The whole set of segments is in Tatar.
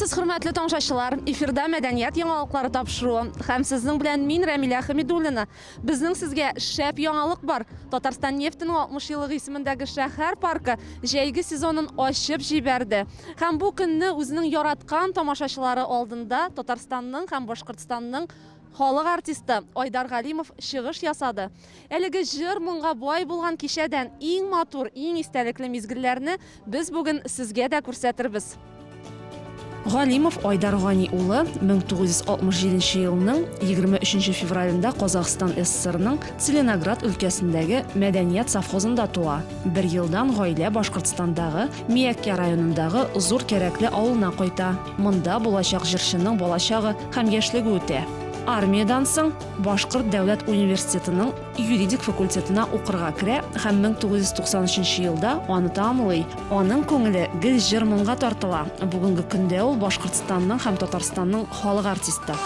Исәнмесез, хөрмәтле тамашачылар! Эфирда мәдәният яңалыклары тапшыруы һәм сезнең белән мин Рәмилә Хәмидуллина. Безнең сезгә шәп яңалык бар. Татарстан нефтенең 60 еллыгы исемендәге шәһәр паркы җәйге сезонын ачып җибәрде. Һәм бу көнне үзенең яраткан тамашачылары алдында Татарстанның һәм Башкортстанның халык артисты Айдар Галимов чыгыш ясады. Әлеге җыр-моңга бай булган кичәдән иң матур, иң истәлекле мизгелләрне без бүген сезгә дә күрсәтербез. Галимов Айдар Гани улы 1967 елның 23 февралендә Казахстан СССРның Целиноград өлкәсендәге Мәдәният совхозында туа. Бер елдан гаилә Башкортстандагы Миякә районындагы Зур Кәрәкле авылына кайта. Монда булачак җырчының балачагы һәм яшьлеге үтә. Армиядән соң Башкорт дәүләт университетының юридик факультетына укырга керә һәм 1993 елда аны тәмамлый. Аның күңеле гел җыр-моңга тартыла. Бүгенге көндә ул Башкортстанның һәм Татарстанның халык артисты.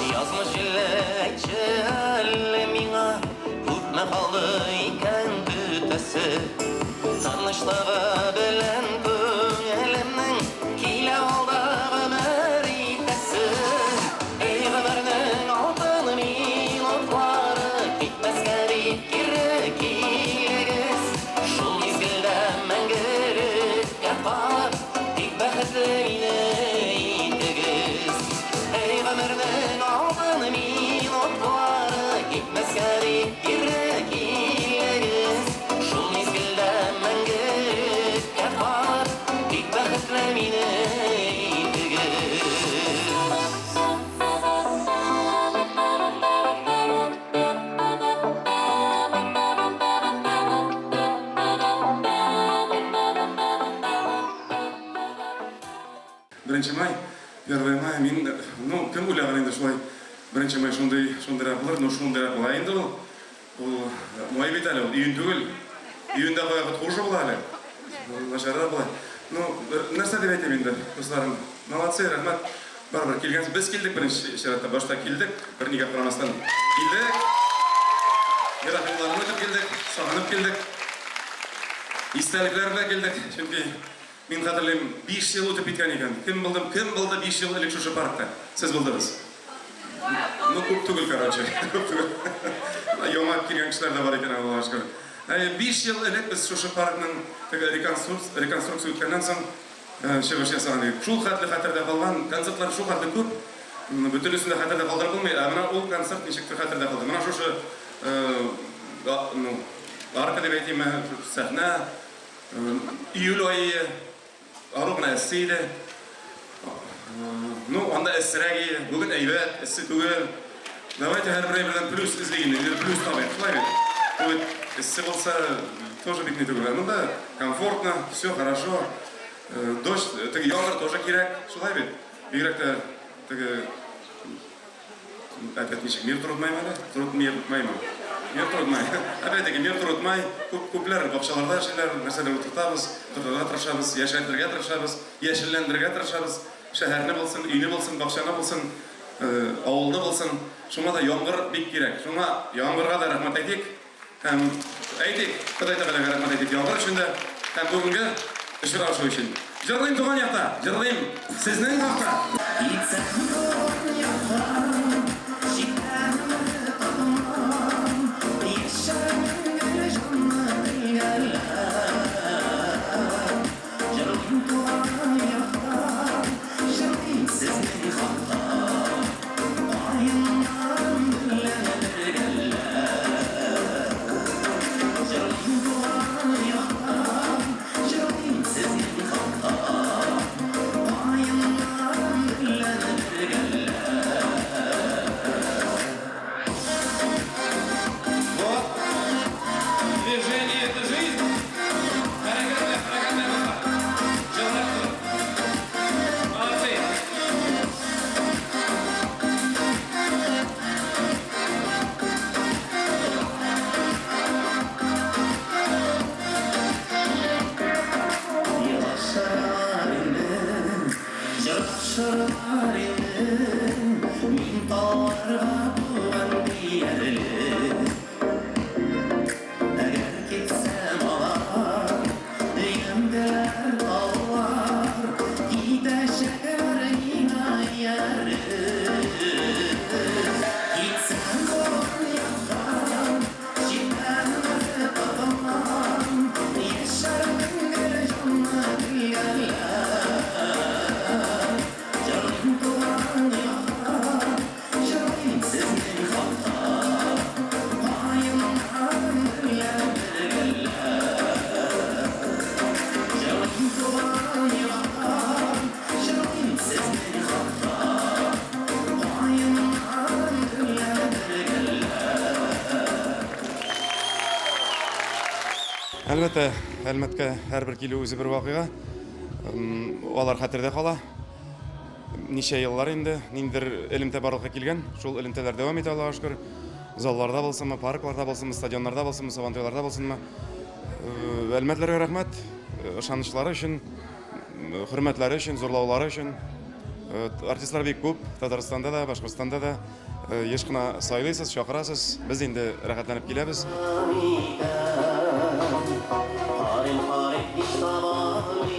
Язмыш җиле, әйтче әле миңа, Күпме калды икән көтәсе? Тынычлыгы белән күңелемнең Килә алда гомер итәсе. Эй, гомернең алтын минутлары, Китмәскә дип кире килегез. Шул мизгелдә мәңгелеккә калып, Тик бәхетле мине итегез. Эй, гомернең алтын минутлары, Китмәскә дип кире килегез. Шул мизгелдә мәңгелеккә калып, Тик бәхетле мине итегез. Беренче май, первое мая, мин, ну, кем уйлаган инде шулай, беренче май шундый, шундыйрак булыр, ну, шундыйрак була инде ул. Ул май бит әле ул, июнь түгел. Июньдә кайвакыт хуже була әле. Начаррак була. Ну, нәрсә дип әйтим инде, дусларым. Молодцы, рәхмәт. Барыбер килгәнсез. Без килдек беренче чиратта. Башта килдек, бернигә карамастан килдек. Ерак юлларны үтеп килдек, сагынып килдек. Истәлекләр белән килдек, чөнки мин хәтерлим, 5 ел үтеп киткән икән. Кем булдым, кем булды 5 ел элек шушы паркта? Сез булдыгыз. Ну, күп түгел, короче. Күп түгел. Яңа килгән кешеләр дә бар икән, Аллага шөкер. 5 ел элек без шушы паркның теге реконструкция үткәннән соң чыгыш ясаган идек. Шул хәтле хәтердә калган, концертлар шул хәтле күп, бөтенесен дә хәтердә калдырып булмый, ә менә ул концерт ничектер хәтердә калды. Менә шушы, ну, арка дип әйтимме, сәхнә, июль ае, Ару гына эссе иде. Ну, анда эссерәк иде. Бүген әйбәт, эссе түгел. Давайте һәрбер әйбердән плюс эзлик инде. Инде плюс табыйк, шулай бит? Бу бит эссе булса, тоже бик ни түгел. Ә монда комфортно, все хорошо. Дождь, теге яңгыр тоже кирәк, шулай бит? Бигрәк тә теге Опять ничек, мир трудмаймы әле? Труд мир маймы? Мир трудмай. Опять-таки, мир трудмай. Күп, күпләр бакчаларда эшлиләр, нәрсәдер утыртабыз, утыртырга тырышабыз, яшәртергә тырышабыз, яшелләндерергә тырышабыз. Шәһәрне булсын, өйне булсын, бакчаны булсын, авылны булсын. Шуңа да яңгыр бик кирәк. Шуңа яңгырга да рәхмәт әйтик. Һәм әйтик, Ходай Тәгаләгә рәхмәт әйтик яңгыр өчен дә, һәм бүгенге очрашу өчен. Җырлыйм туган якта, җырлыйм сезнең хакта. Китсәм туган якка, читләрне танымам, Яшәрмен гел җанны телгәләп. Җырлыйм туган якта, җырлыйм сезнең хакта, Каеннарым белән бергәләп. Җырлыйм туган якта, җырлыйм сезнең хакта, Каеннарым белән. ияреп. Китсәм туган яктан, читтән бер тотынам, яшәрмен гел җанны телгәләп. Җырлыйм туган якта, җырлыйм сезнең хакта, каеннарым белән бергәләп. Җырлыйм туган якта, җырлыйм сезнең хакта, каеннарым белән бергәләп. Әлбәттә, Әлмәткә һәрбер килү үзе бер вакыйга. Алар хәтердә кала. Ничә еллар инде ниндидер элемтә барлыкка килгән. Шул элемтәләр дәвам итә, Аллага шөкер. Залларда булсынмы, паркларда булсынмы, стадионнарда булсынмы, сабантуйларда булсынмы. Әлмәтләргә рәхмәт, ышанычлары өчен, хөрмәтләре өчен, зурлаулары өчен. Артистлар бик күп, Татарстанда да, Башкортстанда да. Еш кына сайлыйсыз, чакырасыз. Без инде рәхәтләнеп киләбез. Карыйм, карыйм, һич табалмыйм,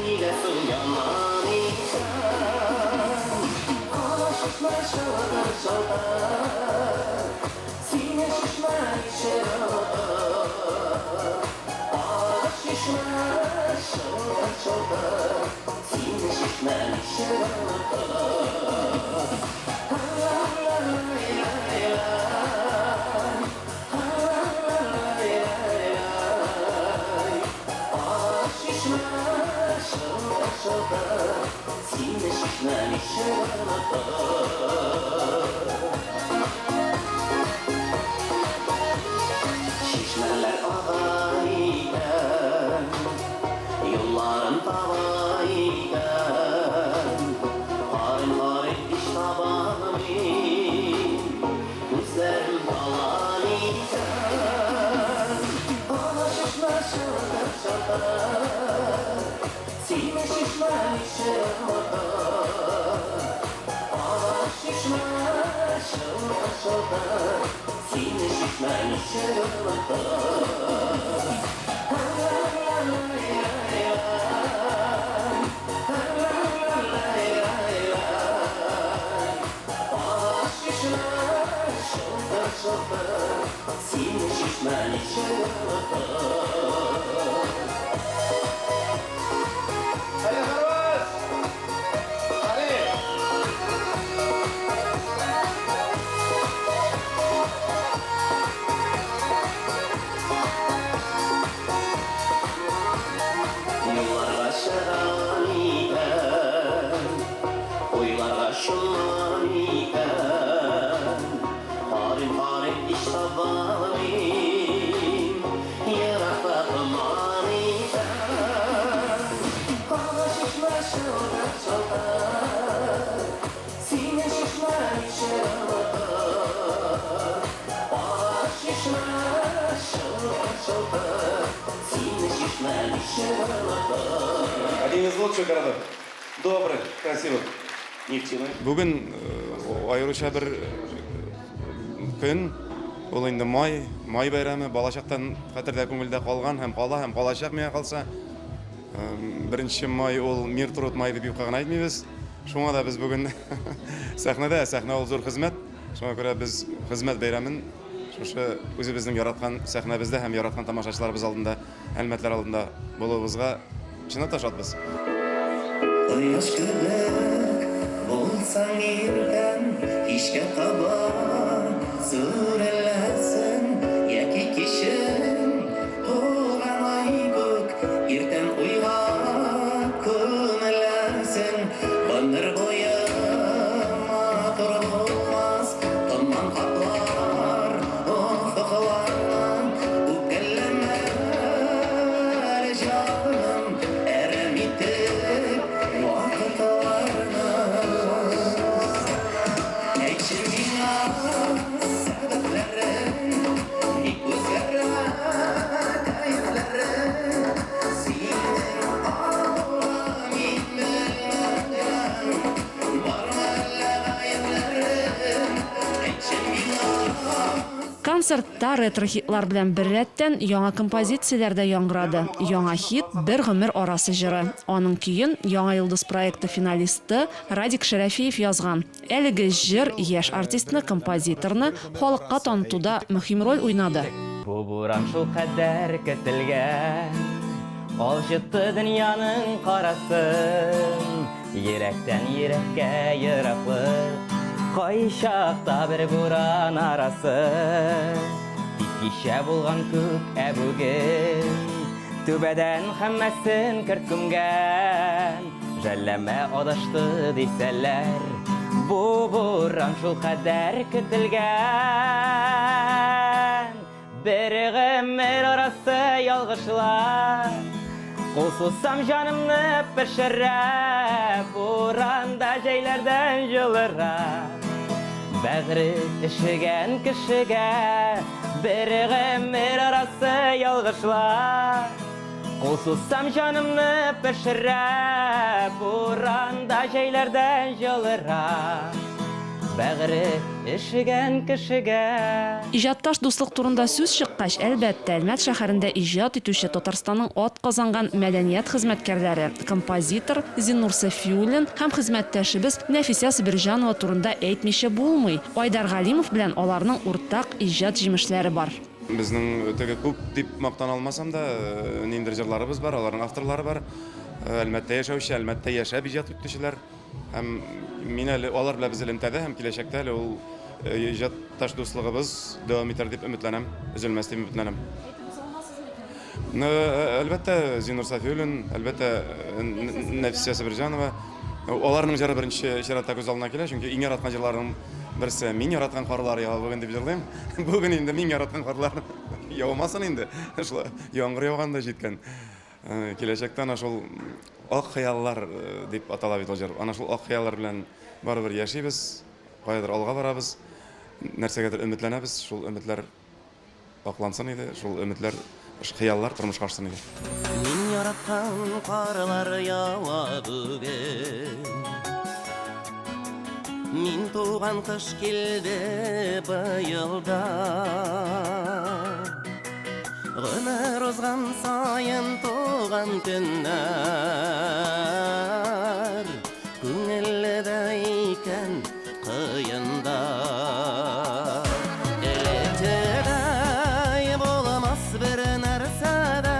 нигә соң яман икән? Ала чишмә чылтыр чылтыр, сине чишмә ничек онытыр? Ала чишмә чылтыр чылтыр, сине чишмә ничек онытыр? Сине чишмә ничек онытыр? Чишмәләр ага икән, юлларын таба икән. Карыйм, карыйм, һич табалмыйм, күзләрем тала микән? Ала чишмә чылтыр чылтыр, сине чишмә ничек онытыр? Ала чишмә чылтыр чылтыр, сине чишмә ничек онытыр? Чылтыр чылтыр, сине чишмә ничек онытыр? Хорош! Али! Юлларга чыгам икән, уйларга чумам икән. Карыйм, карыйм, һич табалмыйм, еракта томан икән. Ала чишмә чылтыр чылтыр, сине чишмә ничек онытыр? Ала чишмә чылтыр чылтыр, сине чишмә ничек онытыр? Один из лучших городов. Добрых, красивых. Нефтяной. Бүген аеруча бер көн, ул инде май, май бәйрәме, балачактан хәтердә, күңелдә калган һәм кала һәм калачак миңа калса. Беренче май ул мир труд май дип юкка гына әйтмибез. Шуңа да без бүген сәхнәдә, сәхнә ул зур хезмәт. Шуңа күрә без хезмәт бәйрәмен шушы үзебезнең яраткан сәхнәбездә һәм яраткан тамашачыларыбыз алдында, әлмәтләр алдында булуыбызга чынлап та шатбыз. Кояш кебек булсаң иртән, кичкә таба сүреләсең, яки кичен тулган ай күк, иртән уйга күмеләсең. Гомер буе матур булмас, томан каплар офыкларны. Үпкәләмә әле, җаным, әрәм итеп вакытларны. Әйтче миңа сәбәпләрен, ник үзгәрә кәефләрең? Синең алла мин белмәгән Концертта ретро-хитлар белән беррәттән яңа композицияләр дә яңгырады. Яңа хит, Бер гомер арасы җыры. Аның көен Яңа йолдыз проекты финалисты Радик Шәрәфиев язган. Әлеге җыр яшь артистны, композиторны халыкка танытуда мөһим роль уйнады. Бу буран шулкадәр көтелгән, Алҗытты дөньяның карасын. Йөрәктән йөрәккә ераклык, Кайчакта бер буран арасы. Тик кичә булган күк, ә бүген Түбәдән һәммәсен керт күмгән. Жәлләмә адашты дисәләр, Бу буран шулкадәр көтелгән. Бер гомер арасы ялгышлар, Кул сузсам җанымны пешерә, Буранда җәйләрдән җылырак. Бәгъре өшегән кешегә Бер гомер арасы ялгышлар. Кул сузсам җанымны пешерә, Буранда җәйләрдән җылырак. Бәгъре өшегән кешегә. Иҗатташ дуслык турында сүз чыккач, әлбәттә, Әлмәт шәһәрендә иҗат итүче Татарстанның атказанган мәдәният хезмәткәрләре, композитор Зиннур Сафиуллин һәм хезмәттәшебез Нәфисә Сабирҗанова турында әйтмичә булмый. Айдар Галимов белән аларның уртак иҗат җимешләре бар. Безнең теге күп дип мактана алмасам да, ниндидер җырларыбыз бар, аларның авторлары бар. Әлмәттә яшәүче, Әлмәттә яшәп иҗат итүчеләр. Һәм мин әле алар белән без элемтәдә һәм киләчәктә әле ул иҗатташ дуслыгыбыз дәвам итәр дип өметләнәм, өзелмәс дип өметләнәм. Әйтеп уза алмассыз микән? Әлбәттә, Зиннур Сафиуллин, әлбәттә, Нәфисә Сабирҗанова. Аларның җыры беренче чиратта күз алдына килә, чөнки иң яраткан җырларының берсе Мин яраткан карлар ява бүген дип җырлыйм. Бүген инде мин яраткан карлар яумасын инде. Шулай яңгыр яуган да җиткән. Киләчәктә ана шул ак хыяллар дип атала бит ул җыр. Ана шул ак хыяллар белән барыбер яшибез, каядыр алга барабыз, нәрсәгәдер өметләнәбез, шул өметләр Аклансын иде, шул өметләр, хыяллар тормышка ашсын иде. Мин яраткан карлар ява бүген. Мин туган кыш килде быел да. Гомер узган саен туган көннәр Күңелле дә икән, кыен да. Элеккедәй булмас бер нәрсә дә.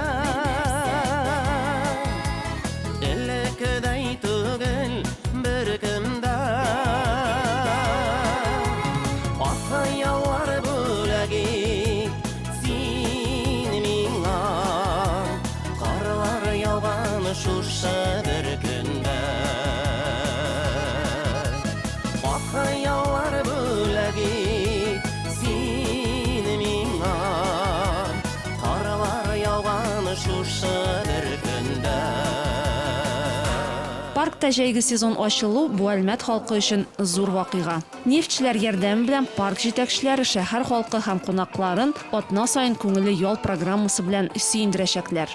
Элеккедәй түгел беркем дә. Ак хыяллар бүләк ит син миңа. Карлар яуган шушы бер көндә. Ак хыяллар бүләк ит син миңа. Карлар яуган шушы бер көндә. Паркта җәйге сезон ачылу, бу Әлмәт халкы өчен зур вакыйга. Нефтьчеләр ярдәме белән парк җитәкчеләре шәһәр халкы һәм кунакларын атна саен күңелле ял программасы белән сөендерәчәкләр.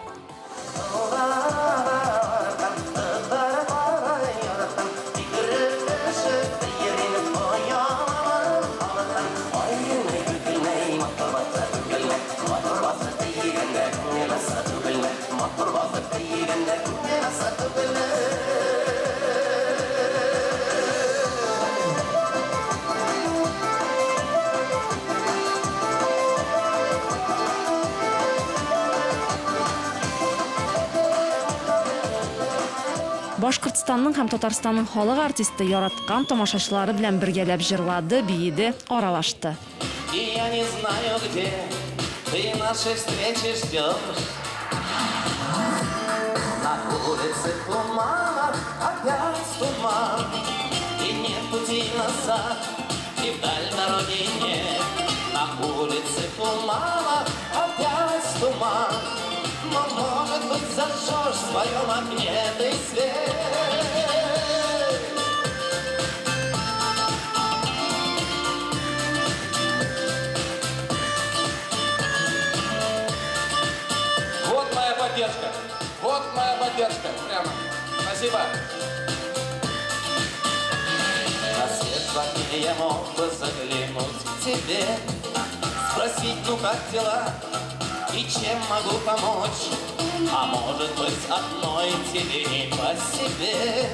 Башкортстанның һәм Татарстанның халык артисты яраткан тамашачылары белән бергәләп җырлады, биеде, аралашты. И я не знаю где ты нашей встречи ждешь. На улице туманов опять туман, И нет пути назад, и вдаль дороги нет. На улице туманов опять туман, Но, может быть, зажжешь в своем огне ты свет. Вот моя поддержка. Вот моя поддержка. Прямо. Спасибо. На свет в окне я мог бы заглянуть к тебе. Спросить, ну как дела и чем могу помочь? А может быть, одной тебе не по себе,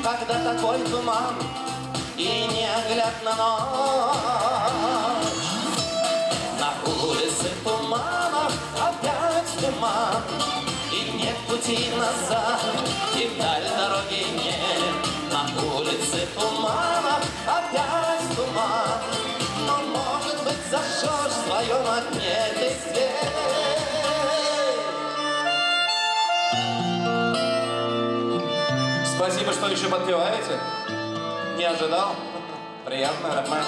когда такой туман и неоглядна ночь. На улице туманов опять туман, и нет пути назад, и вдаль дороги нет. На улице туманов опять туман, но, может быть, зажжешь в своем окне ты свет. Спасибо, что еще подпеваете. Не ожидал. Приятно, родная.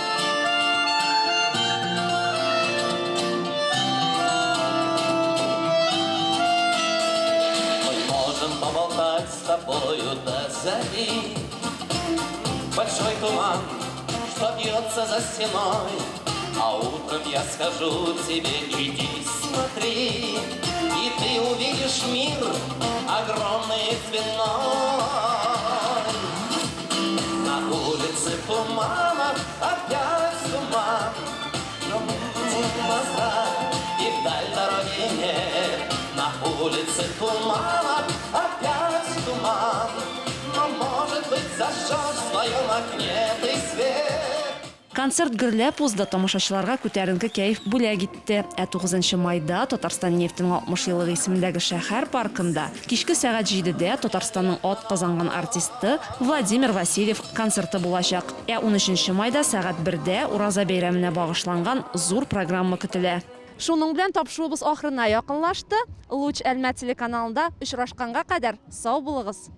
Мы можем поболтать с тобою до зари. Большой туман, что бьется за стеной, а утром я скажу тебе: иди смотри, и ты увидишь мир огромный и цветной. На улице туманов опять туман, но пути назад и вдаль дороги нет. На улице туманов опять туман, но, может быть, зажжешь в своем окне ты свет. Концерт гөрләп узды, тамашачыларга күтәренке кәеф бүләк итте. Ә 9 майда Татарстан нефтенең 60 еллыгы исемендәге шәһәр паркында кичке сәгать 7дә Татарстанның атказанган артисты Владимир Васильев концерты булачак. Ә 13 майда сәгать 1дә Ураза бәйрәменә багышланган зур программа көтелә. Шуның белән тапшыруыбыз ахырына якынлашты. Луч Әлмәт телеканалында очрашканга кадәр сау булыгыз.